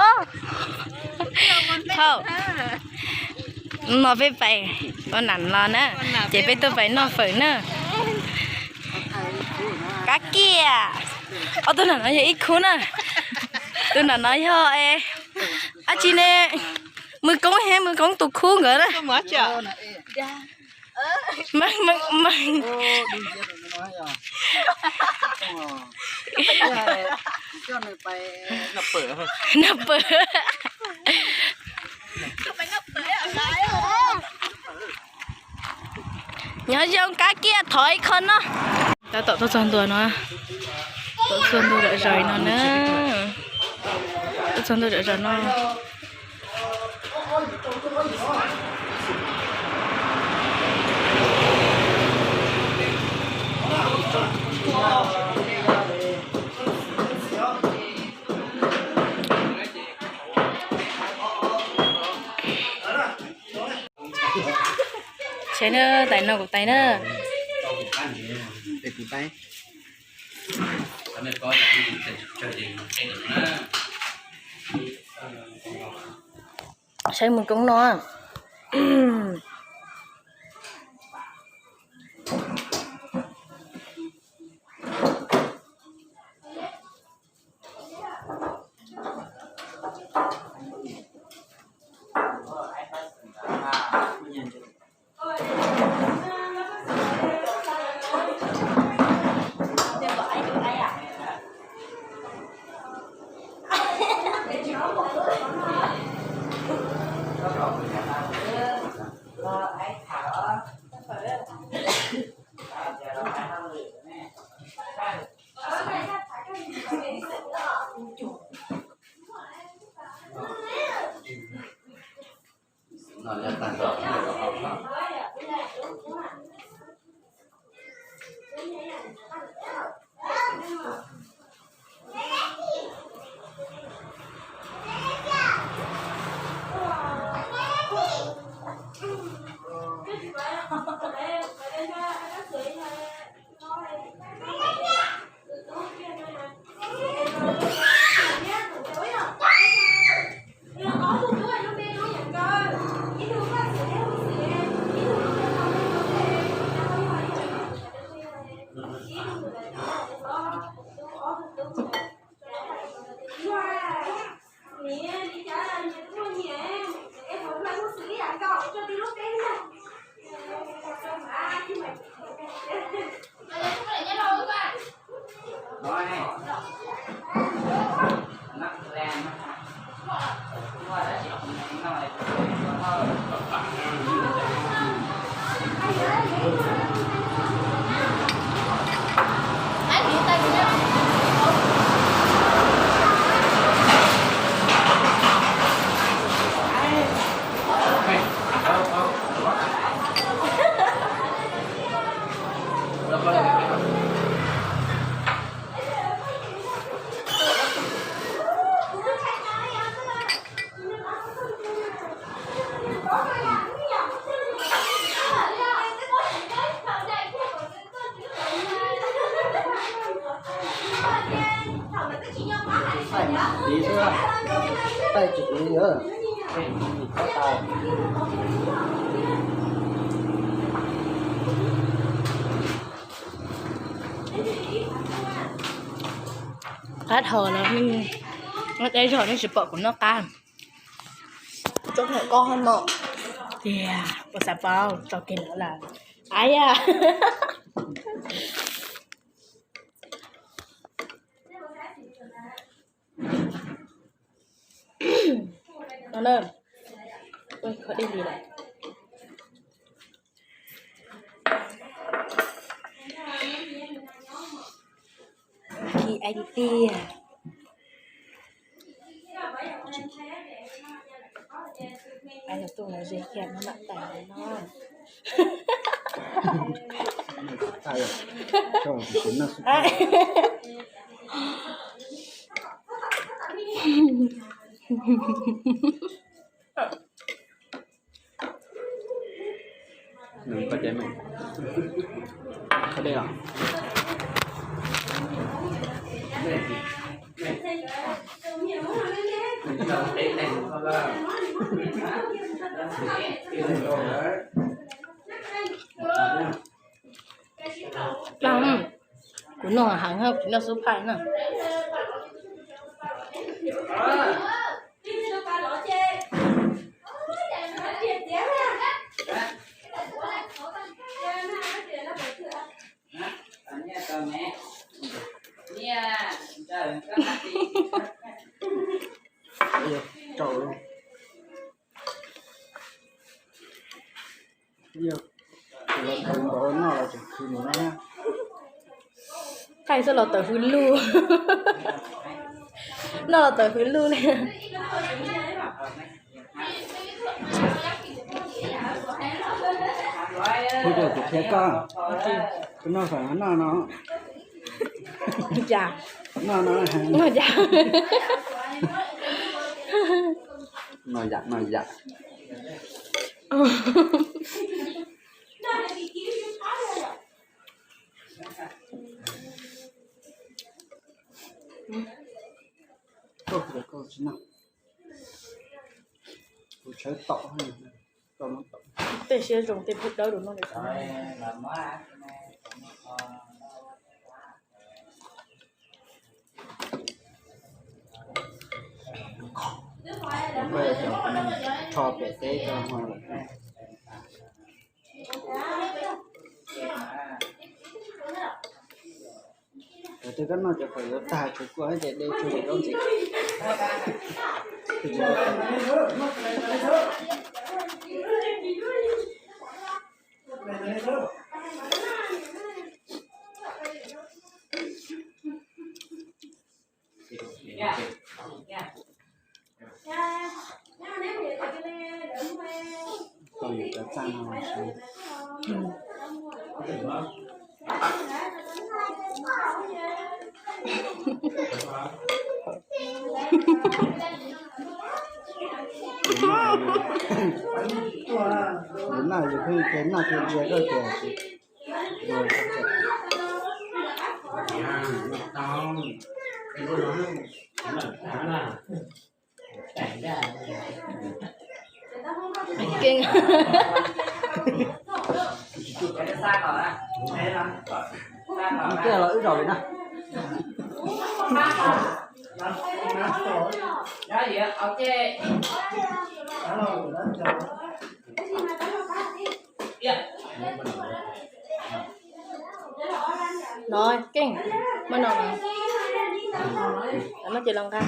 Au, thaum no peb pais ua nam los na, ces peb tuaj pais noj fawm na. Kab kiaj. Ob tug nam no yog ib khub na. Tus nam no yog dab tsi ne? Mws Koob thiab Mws Koob tus khub nkawd na. Meej, Meej, Meej. Noj pawg. Nyob zoo, kab kiaj, thov ib qho noj. Tab tom tuaj txog ntua no, tuaj txog ntua zom zaws no na, tuaj txog ntua zom zaws no. Saib na, tais no kuv tais na. Saib Mws Koob no. Qab dhau los, deb zog nej tsis pom kuv noj qab. Tsob ntawm koj no tiag, puas xav paub? Tso kiag no lawm. Ai ya. No na, ua qhov dej li lawm. Khi ai tiag. Ai yog tuaj los ze kiag no mam tais no. Nws koj cai meej. Koj dej los. Kuv noj heev, kuv noj xub phaij na. Rau, yog los tawm npaum noj los tseem khwv mus no. Qaij xwb los tawm hws lug. Noj los tawm hws lug li. Kuv rau kuv qhia koj, koj noj fawm noj no. Cas? Noj no. Noj cas? Noj yam noj yam. Koj, koj tsis noj. Kuv tshawb tom, tom. Tej siab zoo tej pub dawb rau no. Koj cov rho pem teb rau hmo lawm. Cov twg koj noj cov kom yuav tag, tsuas kua ces de tsuag zaum zaub ntxiv. Tau yuav cov txaj no los siv. Yus noj yus pheej noj thiaj ntsia koj tias. Keej. Tiag los wb zaum li na. No keej, muab no, no ces los nqa.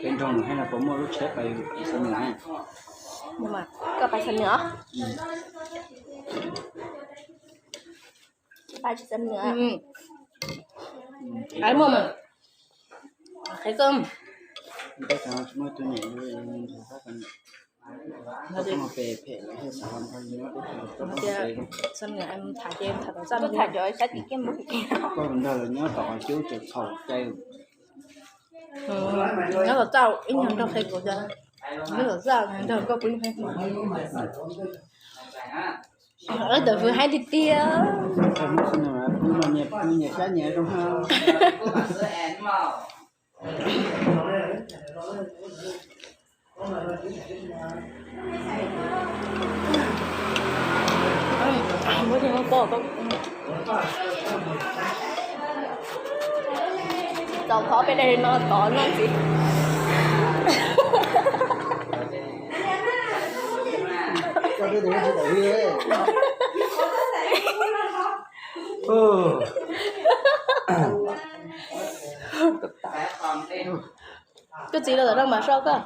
Peb nrog nws hais no puas muaj lub tsheb pais Xam Nws? Koj pais Xam Nws os? Pais Xam Nws. Pais muaj mas. Qhia koj. Xam Nws tham ces tham tom txaj, tham cov sab tim kiag mus. Koj nrog lawv nyob tom qhov cub tseem txhaum cai. Nyob tom txaj ib nyuag nrog qhia kuv cov, nyob tom txaj nrog koj pw ib nyuag. Tawm fwv haib tiag tiag. Nyias sab nyias zoo. Txaus qhov peb daim no tod no ntxiv. Koj txiv los tom no mas soj koj.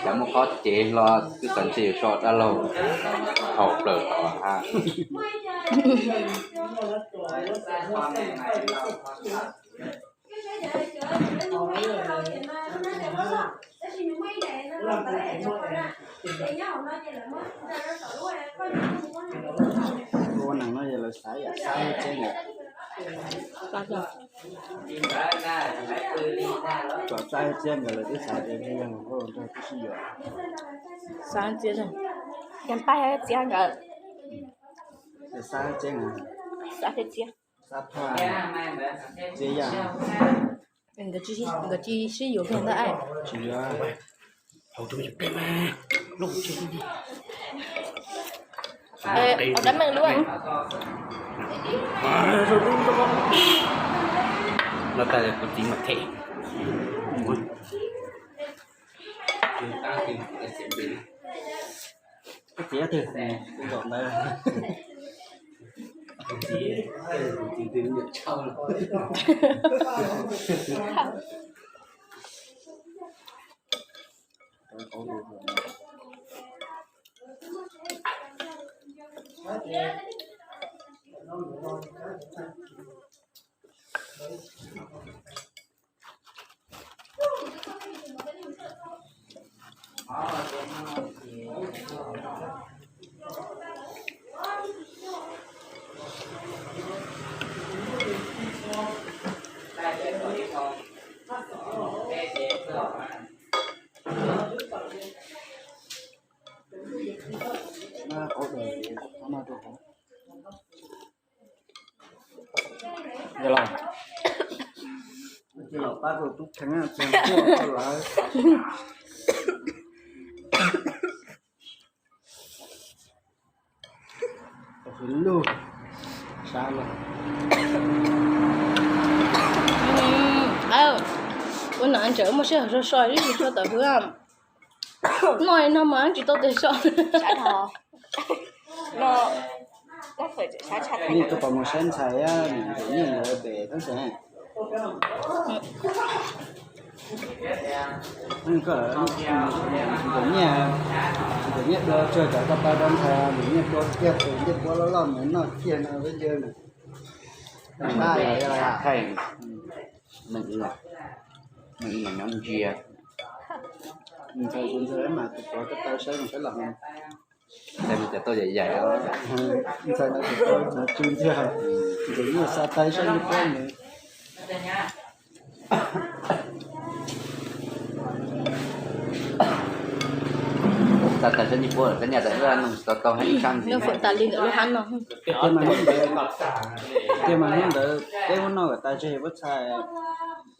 Cov muaj qhov cev hlo twb xav ntshe yuav so dab laug thaum plaws tod hab. Ua neeg no yog lawv xav yam xav hab tseeb nkawd. Txawm xav hab tseeb nkawd lawv twb xav tias yog nrog tub sib yuav. Xav txiav, yog pab hab txiav nkawd. Xav hab tseeb, xav txiav, xav phaj, txiav yam. Nkawd tsis sib yuav kiag ntag. Tsis yuav. Dab meej lub. No tas kuv txiv mas them. Koj txiv twg? Kuv zaum ntawd. Yog los, cia los pab kuv tub kheev txog tuaj rau lawv. Lug, sab los. Ua no ntawd muaj sij hawm so so ib tug tshuaj tom hwv. Noj no mas tsis tau tes so. Yeej koj pom mus saib ntxhais, nyiaj ntawd pem tab sis. Koj, nyiaj, nyiaj dua tsawg cov ko taw rau ntxhais, nyiaj dua kiag tus ncej puab loj loj mus noj kiag no peb ncaws. Thaij, nws nyob ntsia. Ntxhais tus ntxhais mas tus puav ko taw saib mus saib los. Ntxhais no cov tau yaim yaim, ntxhais no cov tau tsw ntxiag, ntxhais nyiaj xa tais saib nyiaj puab nws. Xa tais saib nyiaj puab, koj nyiaj tais lub hab no tsis tau tau hab ib sab ntxiv. Nws fwm tas li ntawm lub hab no. Tiag mas hnub ntawd, tiag mas hnub ntawd peb muab noj kom tas tseg puab txhais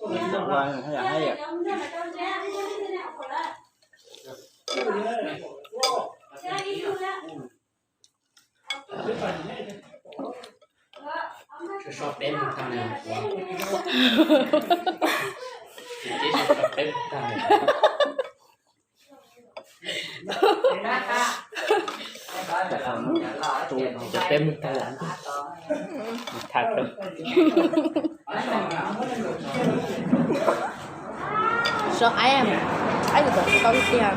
ua hab yam hab yam. So ai, ai tus tau tiag.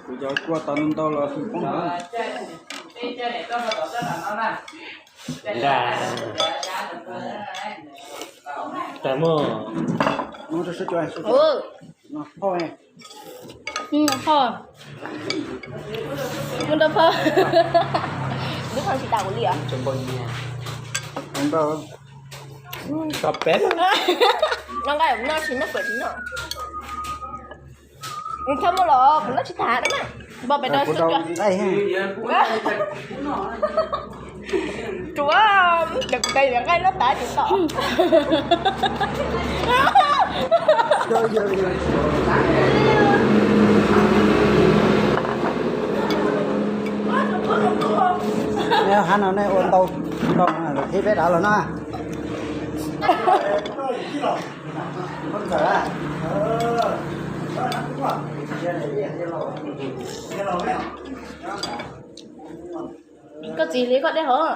Kuv cov kua tau ntau los xwb poob heev. Nrag, tas muaj. Phauj, phauj, mus nrau phauj. Lub phauj tsis tas kuv li os. Nrau, noj nqaij, noj tsis noj pem tsis noj. Txhob muab los kuv noj tsis tas na. Npog pem rau xwb. Tsuav, kuv tais nqaij noj tas tsis tom. Hab no nej ua ntau ntau thiab peb dav los no. Koj txiv hliv koj dej hov.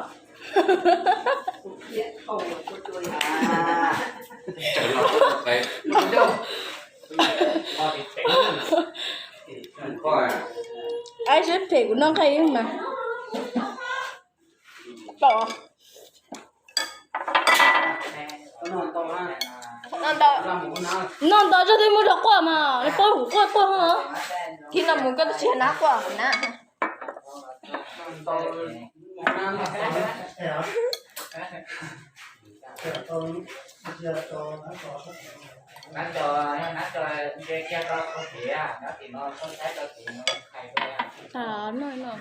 Aib, sib phem kuv noj nqaij mas. Noj ntau tso twb muab rau quaj mas, nws paub kuv quaj quaj ho. Thib no mus koj twb tsis nab quaj na. Noj no.